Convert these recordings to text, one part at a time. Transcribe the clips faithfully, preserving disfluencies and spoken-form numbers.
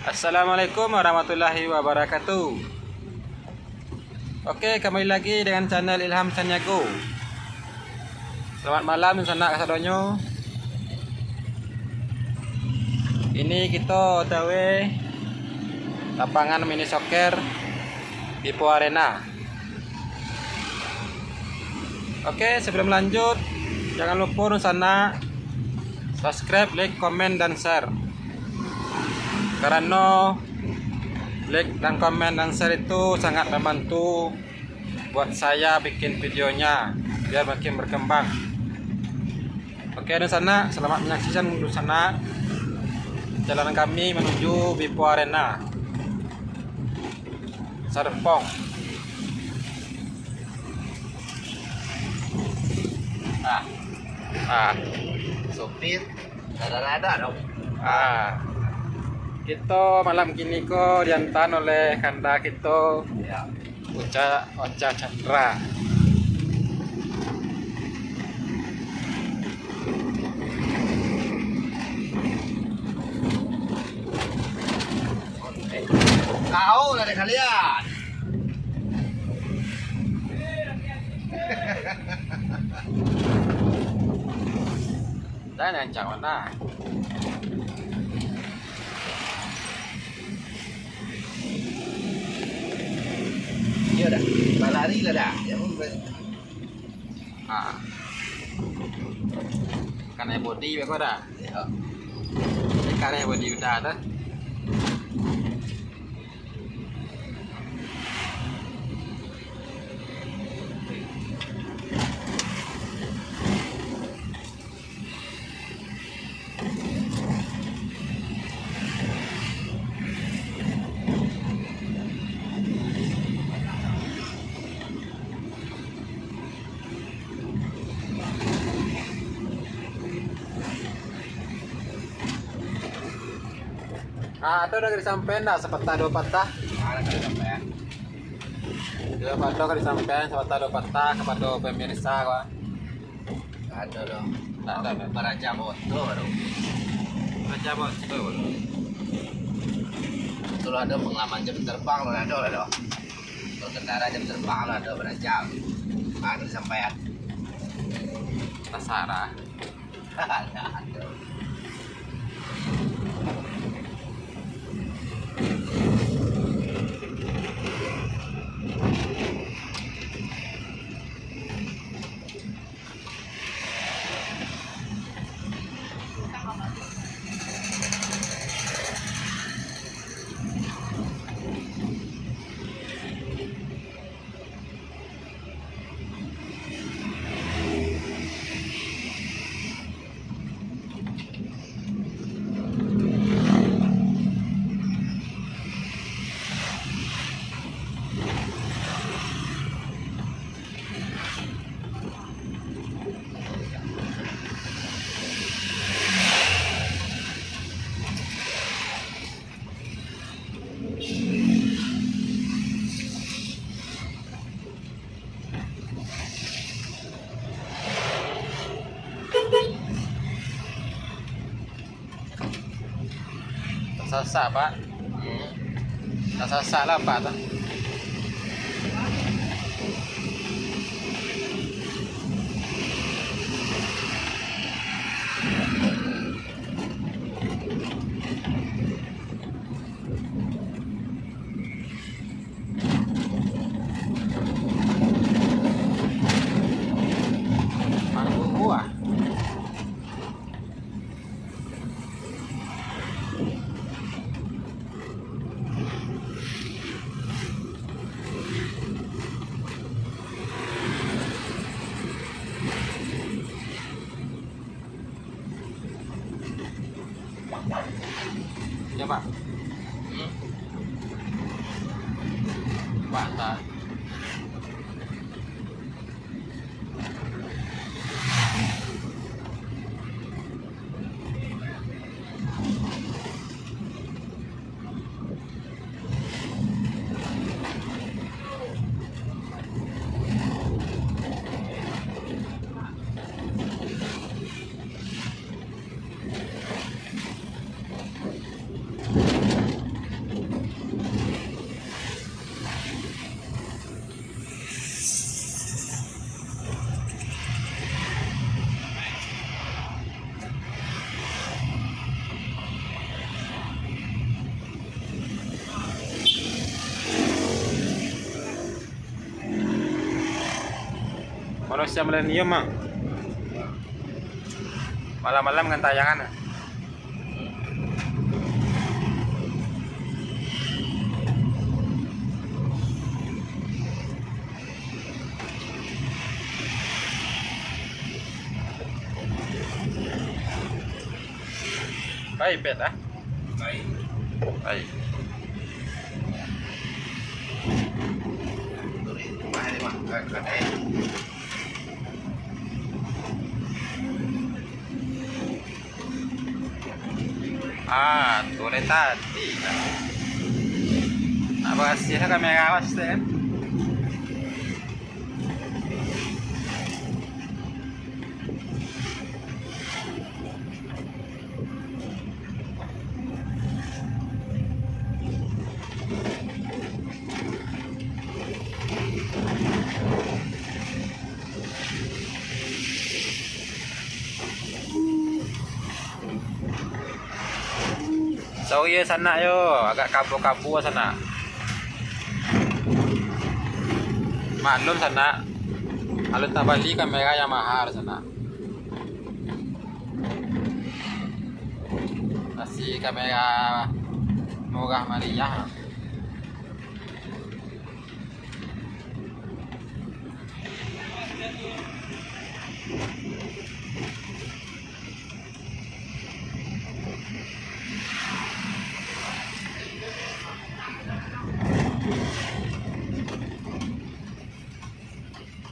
Assalamualaikum warahmatullahi wabarakatuh. Oke, kembali lagi dengan channel Ilham Sanyago. Selamat malam sanak kasadonyo. Ini kito O T W lapangan mini soccer Bippo Arena. Oke, sebelum lanjut, jangan lupa dunsanak subscribe, like, komen, dan share. Karena like dan komen dan share itu sangat membantu buat saya bikin videonya biar makin berkembang. Oke, dunsanak, selamat menyaksikan dunsanak jalan kami menuju Bippo Arena. Serpong. Ah. Ah. Sopir, rada-rada dong. Ah. Kito malam kini ko diantaan oleh kanda kito, ya, Ocha, Ocha Chandra. Kau lah dek kalian. Dah nancang mana? Iyo dah, balari lah dah. Ya, Ah. Kanai bodi beko dah. Iyo. Ini kanai bodi udah dah. Ah, ado nan ka disampaian ndak, sapatah duo patah? Ah, nan ka disampaian. Duo patah ka disampaian, sapatah duo patah kapado pemirsa, kawan. Ado doh. Ndak ado, ndak. Baraja boto baru. Baraja boto baru. Kalau ado pengalaman jam terbang, kalau ado lah doh. Berkendara jam terbang lah ado baraja. Ado sampaian. Tasarah. Ado. Tasasak, Pak. Hmm. Tasasak lah, Pak, tu. Mangkukuah. Ya, Pak. Hmm. Pak, tak. Bisa milenium, Mang. Malam-malam kan tayangan. Baik, pet, ah. Baik. Baik. Ah, tu dari tadi. Nak barasiah kamera awas tu, kan? Sorry yo sanak yo, agak kabua-kabua sanak. Maklum sanak, alun tabali kamera yang mahal sanak. Masih kamera murah meriah.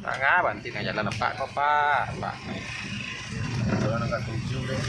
Tangah banti nang jalan, Pak, ko, Pak, Pak. Kalau nak katuju deh.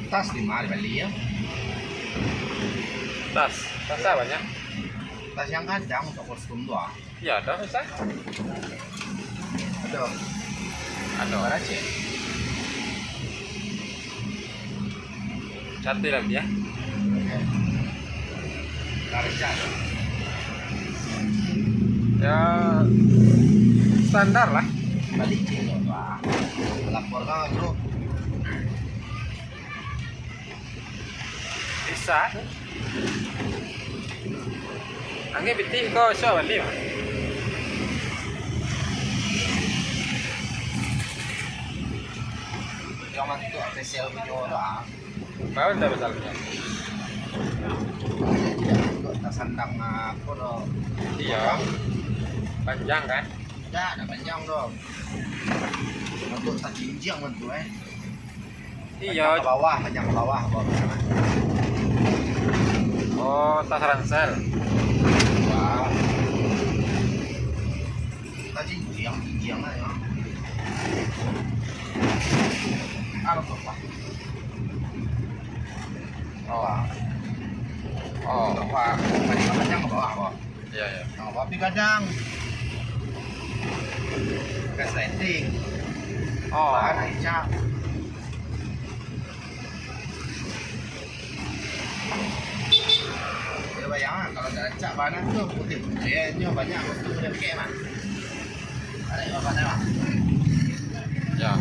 Tas di ma dibali yo? Tas, tas apo nyo? Tas yang kadang untuak kostum tu ah. Iyo, tas, tas. Ado. Ado. Bara cek? Satu lagi yo. Oke. Harga. Yo, standar lah. Balikin lo, Pak. Lapor kan, Bro. Bisa. Angin pitih ko iso bali, Pak. Yang mantuk spesial video tu ah. Baru dah besar punya. Tak sandang apa tu. Iyo. Panjang kan? Dak, dak panjang tu. Untuk tak jinjang tu eh. Iyo. Panjang ke bawah, panjang ke bawah, bawah ke sana. Oh, tas ransel. Wah. Tak jinjang, jinjang lah ya. Apa tu, Pak? Oh. Oh. Pak, panjang, panjang ke bawah, Pak. Iyo, iyo. Nah, tapi kadang resleting. Oh. Bahan rancak. Yo, bayang lah, kalau dak rancak bahan tu, putih. Yo, nyo banyak waktu dak pakai mah. Tarik bahan lah. Yo.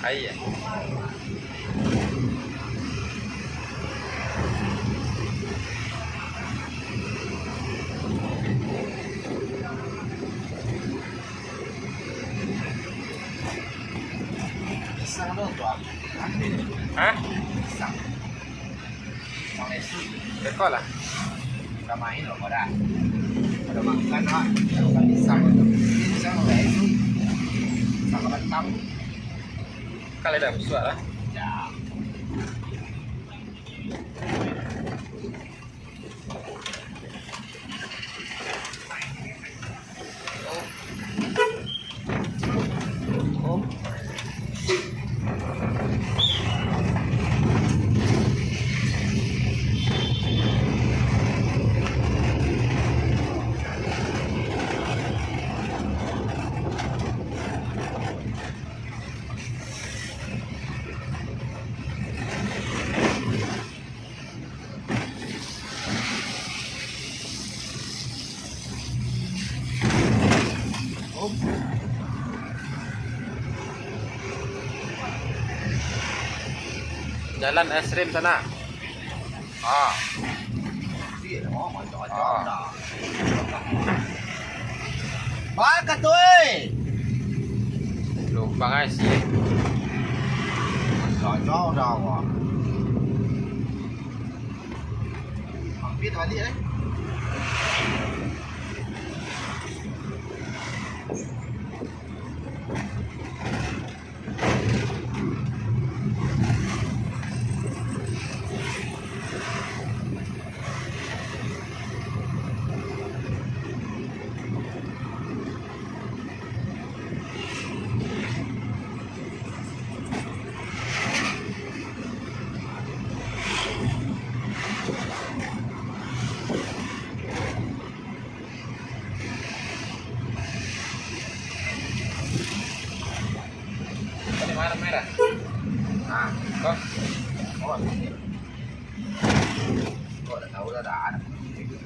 Iya. Pisang tu, tu apa? Hah? Pisang. Pisang esui. Beko lah. Udah main lo, kau dah. Udah makan, ah. Udah makan pisang tu. Pisang udah esui. Pisang batang. Kalau dah besar lah. Ya. Jalan es krim sana. Ah. Ah. Bakal tu, eh. Lubang ai sih. Jauh dah awak. Hampir balik, eh. Tadi merah-merah. Nah, kok? Oh, ini. Kok dah tahu dah, dah.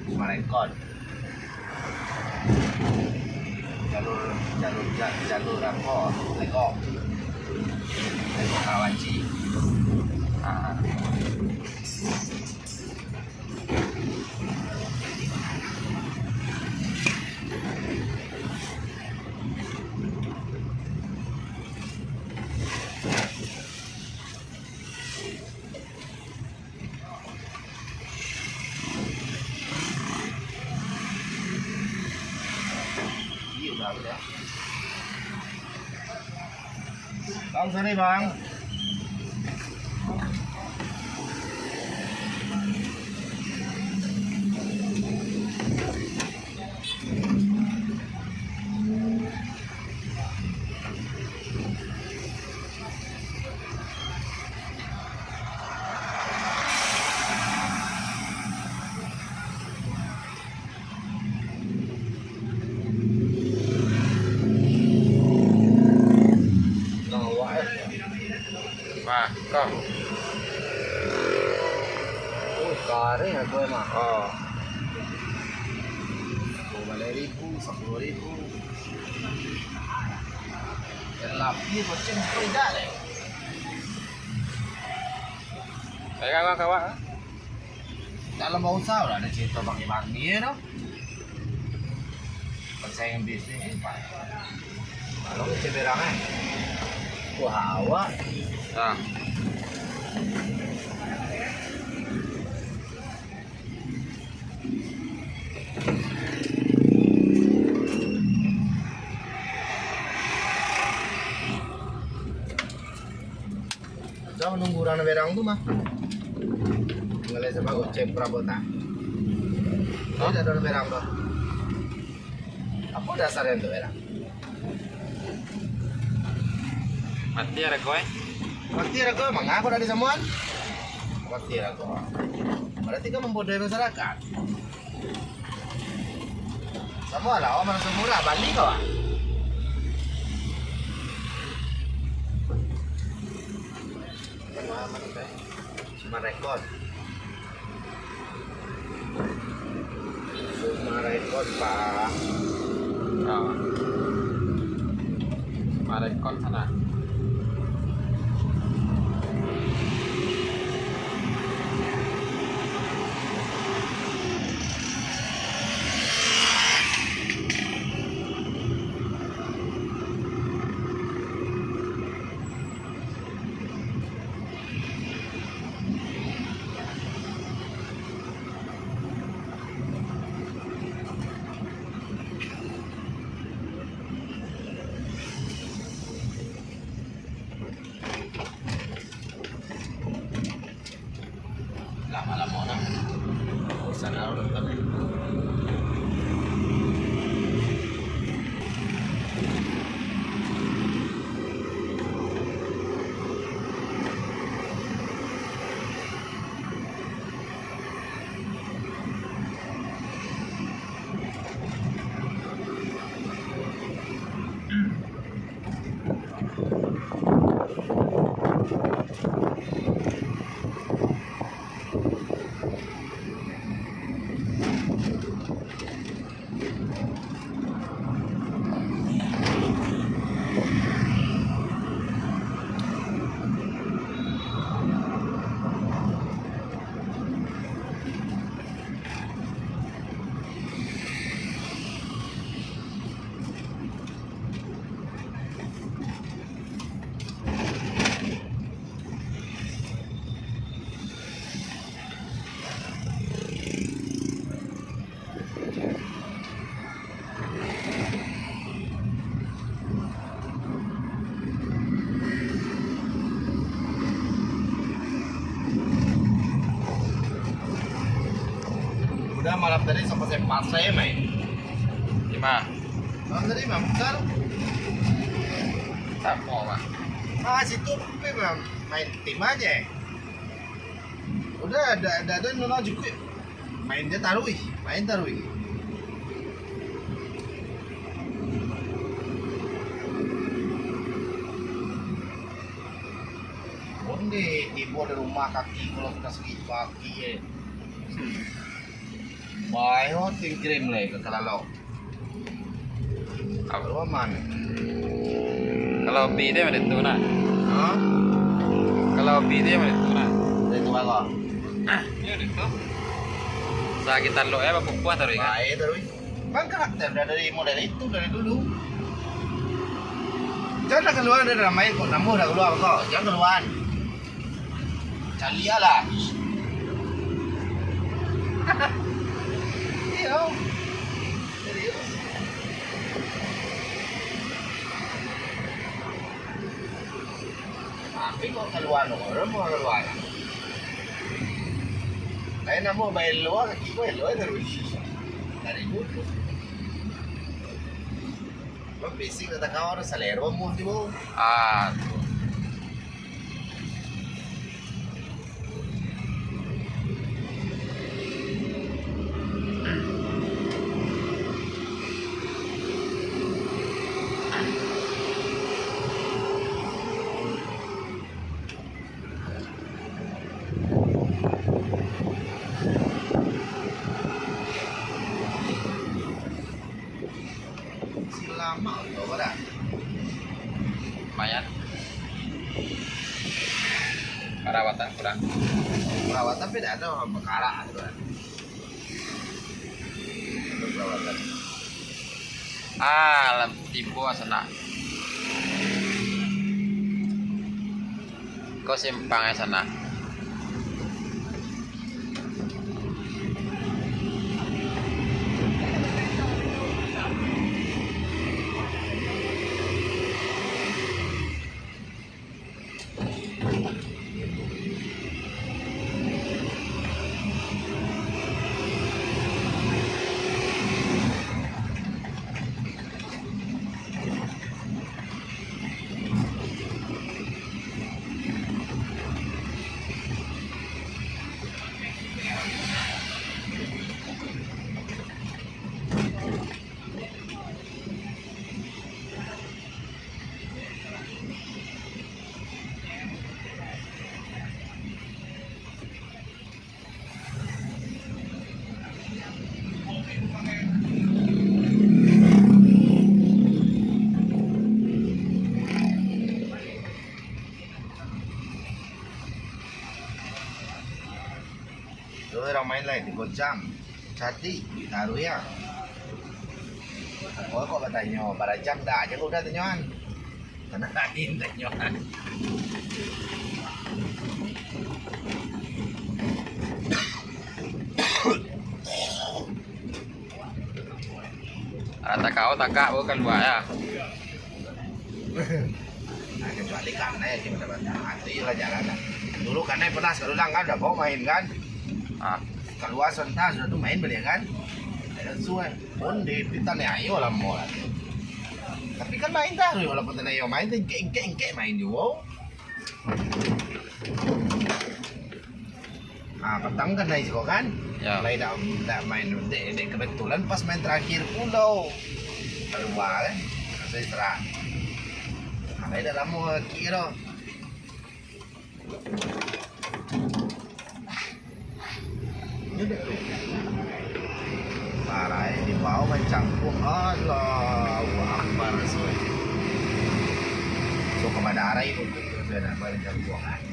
Cuma rekod. Jalur, jalur, ja-, jalur apa? Lekong. Lekong Karawaci. Ah. Bang, sini, Bang. Wah, kau. Oh, kareh aku emang. Oh. Sepuluh balai ribu, sepuluh ribu. Yang lapih, kucing, sepuluh dah deh. Pegang lah, kawan. Dalam bangsa lah ada cerita bagi-bagi, no. Percaya bisnis ni, Pak. Kalau ngecek berang, eh. Wah, awak. Ah. Jauh nunggu urang berang tu mah. Ngalai sama goceng perabotan. Hah? Tidak ada urang berang tu. Apa dasarnya tu berang? Mati harga, eh? Mati harga, mangapa dak disamuan? Mati harga. Berarti kan membodohi masyarakat. Sama lah, awak mana murah, bali kau ah. Cuma rekod. Cuma rekod, Pak. Ah. Cuma rekod sana. Malam tadi sampai saya pasai main. Di ma? Malam tadi main futsal. Samo, Bang. Ah, situ main, main tim aja. Udah, ada, ada, ada nonton juga. Main dia taruih, main taruih. Onde tibo di rumah kaki, kalau sudah sakik kaki, eh. Bae ho, tingkrim lai ka kalalok. Abdul Rahman. Kalau bi tu macam tu nah. Ha? Kalau bi tu macam tu nah. Dari tu bago. Yo, dari tu. Sa kita lok ya, bapupuah taruih kan? Baik taruih. Bang karakter dah dari model itu dari dulu. Jangan keluar dari ramai kok, namuh dah keluar kok. Jangan keluar. Caliak lah. Iyo. Serius. Tapi kok kaluar no, orang mau kaluar. Lain namo bae luar, kaki gue luar terus. Dari dulu. Lo fisik kata kau, salero mu tu. Ah, tu. Silamak tu, Barat. Lumayan. Perawatan kurang. Perawatan tapi dak ado, bakarak tu, Barat. Perawatan. Ah, lah tibo sanak. Ko simpang e sanak. Tu urang main lai tigo jam. Jadi, ditaruih ya. Oh, kok batanyo, bara jam dah, jan udah tanyoan. Tanah lain tanyoan. Ah, takak, oh, takak, oh, kalua ya. Nah, kecuali kanai aja udah batang, itu iyalah jalan lah. Dulu kanai pernah sekali ulang kan, udah bawa main kan. Ah. Kalua serentak, sudah tu main baliak kan. Ada suai. Onde, pita ni ayo lah mau lah. Tapi kan main taruih, walaupun tanah iyo main tu, ingkek, ingkek, ingkek main juo. Ah, patang kan naik siko kan? Ya. Lai dak, dak main, dek, dek kebetulan pas main terakhir pulo. Kalua kan? Raso istirahat. Ah, lai dak lamo lagi doh. Parah, eh, di bawah mancangkuang. Allahu Akbar, suai. So, kepada arah itu, suai nak mancangkuang.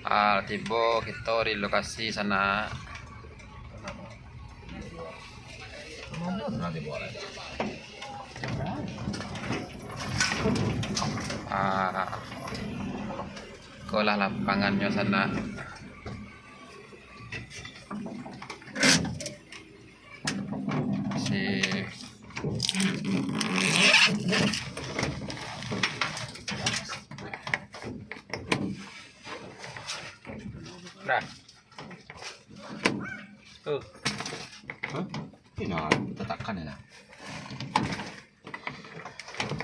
Ah, tibo kito di lokasi sanak. Ramadan lah, Ah, ko lah lapangannyo sanak. Sip. Dah. Tuh. Hah? Ini nah, kita takan ini nah.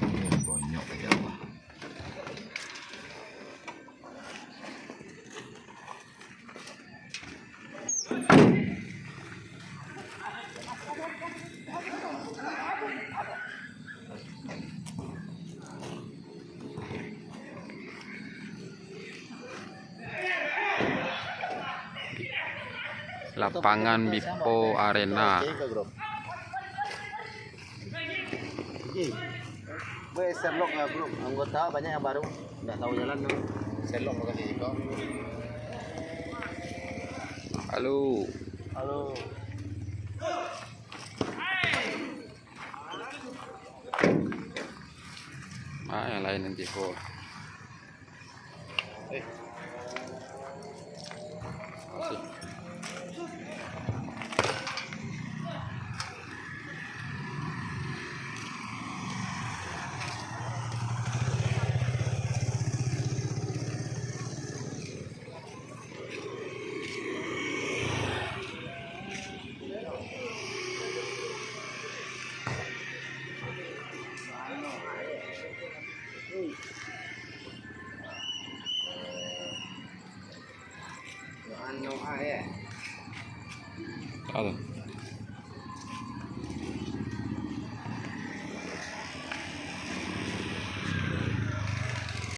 Ini banyak ya Allah. Lapangan Bippo Arena. Gue Sherlock ya, bro. Anggota banyak yang baru, nggak tahu jalan tuh. Sherlock bakal di kau. Halo. Halo. Ah, yang lain nanti, Bro. Eh. Makasih. Anu, ah, ya. Tahu.